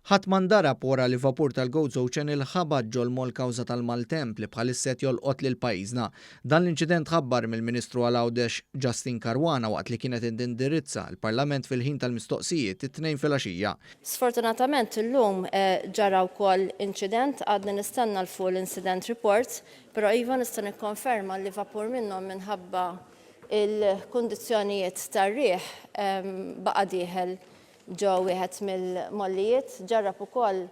Ħadd ma ndarab wara li vapur tal-Gozo Channel ħabat ġol-moll kawża tal-maltemp li bħalissa qed jolqot lil pajjiżna. Dan l-inċident tħabbar mill-Ministru għal Għawdex Justyne Caruana waqt li kienet qed tindirizza l-Parlament fil-ħin tal-mistoqsijiet it-Tnejn filgħaxija. Sfortunatament illum ġara wkoll inċident, għadni nistenna l-full incident report, però iva nista' nikkonferma li vapur minnhom minħabba l-kundizzjonijiet tar-riħ baqa' dieħel ġo wieħed mill-mollijiet, ġarrab ukoll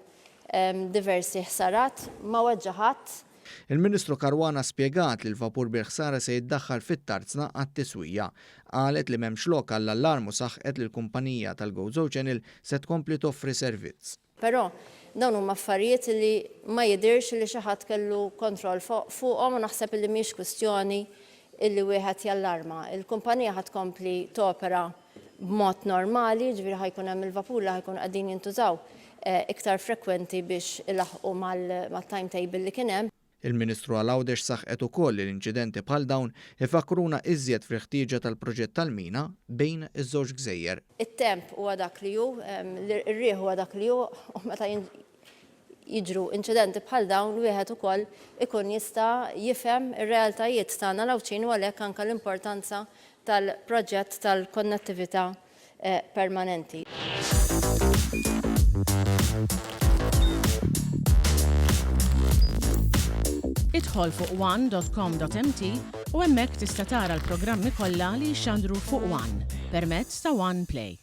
diversi ħsarat, ma weġġa' ħadd. Il-Ministru Caruana spjegat li l-vapur bil-ħsara se jiddaħħal fit-tarzna għat-tiswija. Qalet li m'hemmx lok għall-allarm u saħqet li l-kumpanija tal-Gozo Channel se tkompli toffri servizz. Però dawn huma affarijiet li ma jidhirx li xi ħadd kellu kontroll fuqhom u naħseb li mhijiex kwistjoni li wieħed jallarma. Il-kumpanija ħa tkompli topera b'mod normali, jiġifieri ħa jkun hemm il-vapuri li ħa jkunu qegħdin jintużaw iktar frekwenti biex ilaħħqu mat-timetable li kien hemm. Il-Ministru għal Għawdex saħqet ukoll li l-inċidenti bħal dawn ifakkruna iżjed fil-ħtieġa tal-proġett tal-mina bejn iż-żewġ gżejjer. It-temp huwa dak li hu, ir-riħ huwa dak li hu u meta jiġru inċidenti bħal dawn wieħed ukoll ikun jista' jifhem ir-realtajiet tagħna l-Għawdxin u għalhekk anke l-importanza tal-proġett tal-konnettività permanenti. Idħol fuq one.com.mt u hemmhekk tista' tara l-programmi kollha li jixxandru fuq One permezz ta' One Play.